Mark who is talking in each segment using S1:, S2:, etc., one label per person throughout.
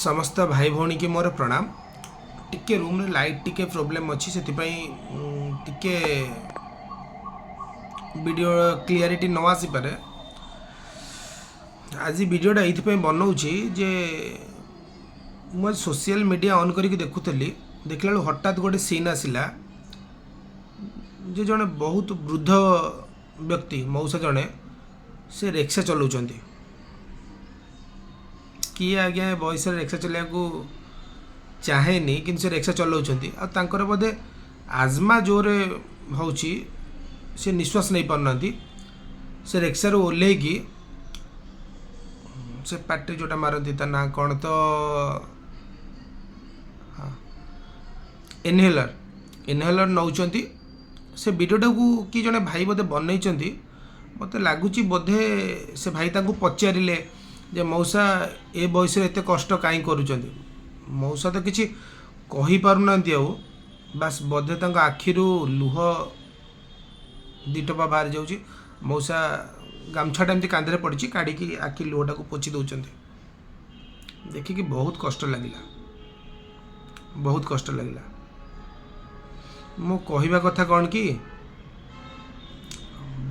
S1: ସମସ୍ତ ଭାଇ ଭଉଣୀକି ମୋର ପ୍ରଣାମ। ଟିକେ ରୁମ୍ରେ ଲାଇଟ୍ ଟିକେ ପ୍ରୋବ୍ଲେମ୍ ଅଛି, ସେଥିପାଇଁ ଟିକେ ଭିଡ଼ିଓ କ୍ଲିୟରିଟି ନ ଆସିପାରେ। ଆଜି ଭିଡ଼ିଓଟା ଏଇଥିପାଇଁ ବନଉଛି ଯେ ମୁଁ ଆଜି ସୋସିଆଲ ମିଡ଼ିଆ ଅନ୍ କରିକି ଦେଖୁଥିଲି। ଦେଖିଲା ବେଳକୁ ହଠାତ୍ ଗୋଟେ ସିନ୍ ଆସିଲା ଯେ ଜଣେ ବହୁତ ବୃଦ୍ଧ ବ୍ୟକ୍ତି, ମଉସା ଜଣେ, ସେ ରିକ୍ସା ଚଲାଉଛନ୍ତି। କିଏ ଆଜ୍ଞା ଏ ବୟସରେ ରିକ୍ସା ଚଲାଇବାକୁ ଚାହେଁନି? କିନ୍ତୁ ସେ ରିକ୍ସା ଚଲାଉଛନ୍ତି ଆଉ ତାଙ୍କର ବୋଧେ ଆଜମା ଜୋରରେ ହେଉଛି, ସେ ନିଶ୍ୱାସ ନେଇପାରୁନାହାନ୍ତି। ସେ ରିକ୍ସାରୁ ଓହ୍ଲେଇକି ସେ ପାଟିରେ ଯେଉଁଟା ମାରନ୍ତି, ତା ନାଁ କ'ଣ ତ, ହଁ, ଇନହେଲର୍, ଇନହେଲର୍ ନେଉଛନ୍ତି। ସେ ଭିଡ଼ିଓଟାକୁ କି ଜଣେ ଭାଇ ବୋଧେ ବନେଇଛନ୍ତି ମୋତେ ଲାଗୁଛି। ବୋଧେ ସେ ଭାଇ ତାଙ୍କୁ ପଚାରିଲେ ଯେ ମଉସା, ଏ ବୟସରେ ଏତେ କଷ୍ଟ କାହିଁ କରୁଛନ୍ତି? ମଉସା ତ କିଛି କହିପାରୁନାହାନ୍ତି ଆଉ ବାସ୍ ବୋଧେ ତାଙ୍କ ଆଖିରୁ ଲୁହ ଦୁଇ ଟୋପା ବାହାରି ଯାଉଛି। ମଉସା ଗାମୁଛାଟା ଏମିତି କାନ୍ଧରେ ପଡ଼ିଛି, କାଢ଼ିକି ଆଖି ଲୁହଟାକୁ ପୋଛି ଦେଉଛନ୍ତି। ଦେଖିକି ବହୁତ କଷ୍ଟ ଲାଗିଲା, ବହୁତ କଷ୍ଟ ଲାଗିଲା। ମୁଁ କହିବା କଥା କ'ଣ କି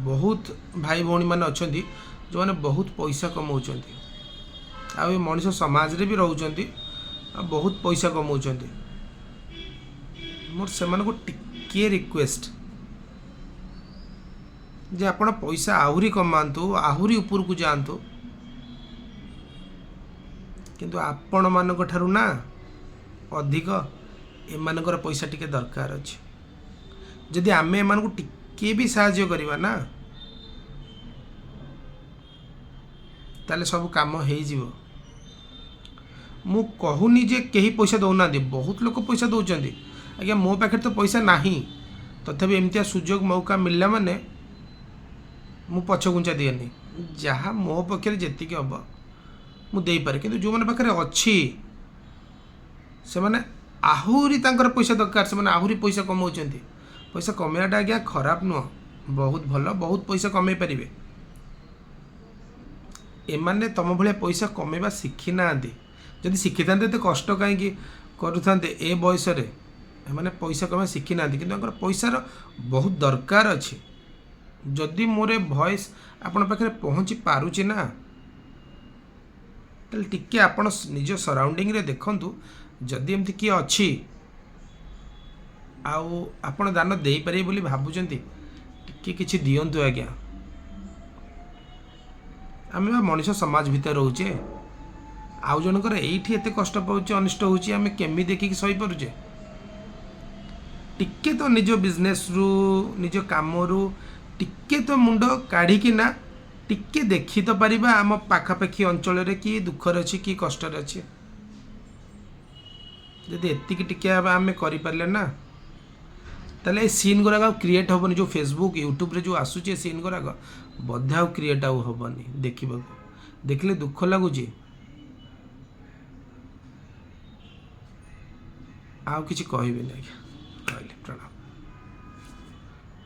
S1: ବହୁତ ଭାଇ ଭଉଣୀମାନେ ଅଛନ୍ତି ଯେଉଁମାନେ ବହୁତ ପଇସା କମାଉଛନ୍ତି ଆଉ ଏ ମଣିଷ ସମାଜରେ ବି ରହୁଛନ୍ତି ଆଉ ବହୁତ ପଇସା କମାଉଛନ୍ତି। ମୋର ସେମାନଙ୍କୁ ଟିକିଏ ରିକ୍ୱେଷ୍ଟ ଯେ ଆପଣ ପଇସା ଆହୁରି କମାନ୍ତୁ, ଆହୁରି ଉପରକୁ ଯାଆନ୍ତୁ, କିନ୍ତୁ ଆପଣମାନଙ୍କ ଠାରୁ ନା ଅଧିକ ଏମାନଙ୍କର ପଇସା ଟିକେ ଦରକାର ଅଛି। ଯଦି ଆମେ ଏମାନଙ୍କୁ ଟିକିଏ ବି ସାହାଯ୍ୟ କରିବା ନା, ତାହେଲେ ସବୁ କାମ ହେଇଯିବ। ମୁଁ କହୁନି ଯେ କେହି ପଇସା ଦେଉନାହାନ୍ତି, ବହୁତ ଲୋକ ପଇସା ଦେଉଛନ୍ତି। ଆଜ୍ଞା, ମୋ ପାଖରେ ତ ପଇସା ନାହିଁ, ତଥାପି ଏମିତିଆ ସୁଯୋଗ ମୌକା ମିଳିଲା ମାନେ ମୁଁ ପଛଘୁଞ୍ଚା ଦିଏନି। ଯାହା ମୋ ପକ୍ଷରେ ଯେତିକି ହେବ ମୁଁ ଦେଇପାରେ। କିନ୍ତୁ ଯେଉଁମାନଙ୍କ ପାଖରେ ଅଛି, ସେମାନେ ଆହୁରି ତାଙ୍କର ପଇସା ଦରକାର, ସେମାନେ ଆହୁରି ପଇସା କମାଉଛନ୍ତି। ପଇସା କମେଇବାଟା ଆଜ୍ଞା ଖରାପ ନୁହଁ, ବହୁତ ଭଲ, ବହୁତ ପଇସା କମେଇ ପାରିବେ। ଏମାନେ ତୁମ ଭଳିଆ ପଇସା କମେଇବା ଶିଖି ନାହାନ୍ତି। ଯଦି ଶିଖିଥାନ୍ତେ, ଏତେ କଷ୍ଟ କାହିଁକି କରୁଥାନ୍ତେ ଏ ବୟସରେ? ଏମାନେ ପଇସା କମେଇବା ଶିଖି ନାହାନ୍ତି, କିନ୍ତୁ ତାଙ୍କର ପଇସାର ବହୁତ ଦରକାର ଅଛି। ଯଦି ମୋର ଏ ଭଏସ୍ ଆପଣଙ୍କ ପାଖରେ ପହଞ୍ଚି ପାରୁଛି ନା, ତାହେଲେ ଟିକେ ଆପଣ ନିଜ ସରାଉଣ୍ଡିଂରେ ଦେଖନ୍ତୁ। ଯଦି ଏମିତି କିଏ ଅଛି ଆଉ ଆପଣ ଦାନ ଦେଇପାରିବେ ବୋଲି ଭାବୁଛନ୍ତି, ଟିକେ କିଛି ଦିଅନ୍ତୁ ଆଜ୍ଞା। ଆମେ ବା ମଣିଷ ସମାଜ ଭିତରେ ରହୁଛେ। ଆଉ ଜଣଙ୍କର ଏଇଠି ଏତେ କଷ୍ଟ ପାଉଛି, ଅନିଷ୍ଟ ହେଉଛି, ଆମେ କେମିତି ଦେଖିକି ସହିପାରୁଛେ? ଟିକେ ତ ନିଜ ବିଜନେସ୍ରୁ, ନିଜ କାମରୁ ଟିକେ ତ ମୁଣ୍ଡ କାଢ଼ିକିନା ଟିକେ ଦେଖି ତ ପାରିବା ଆମ ପାଖାପାଖି ଅଞ୍ଚଳରେ କି ଦୁଃଖରେ ଅଛି, କି କଷ୍ଟରେ ଅଛି। ଯଦି ଏତିକି ଟିକେ ଆମେ କରିପାରିଲେ ନା, ତାହେଲେ ଏ ସିନ୍ ଗୁଡ଼ାକ ଆଉ କ୍ରିଏଟ୍ ହେବନି। ଯେଉଁ ଫେସବୁକ୍, ୟୁଟ୍ୟୁବରେ ଯେଉଁ ଆସୁଛି, ଏ ସିନ୍ ଗୁଡ଼ାକ ବୋଧେ ଆଉ କ୍ରିଏଟ୍ ଆଉ ହେବନି ଦେଖିବାକୁ। ଦେଖିଲେ ଦୁଃଖ ଲାଗୁଛି। ଆଉ କିଛି କହିବିନି ଆଜ୍ଞା, ରହିଲି, ପ୍ରଣାମ।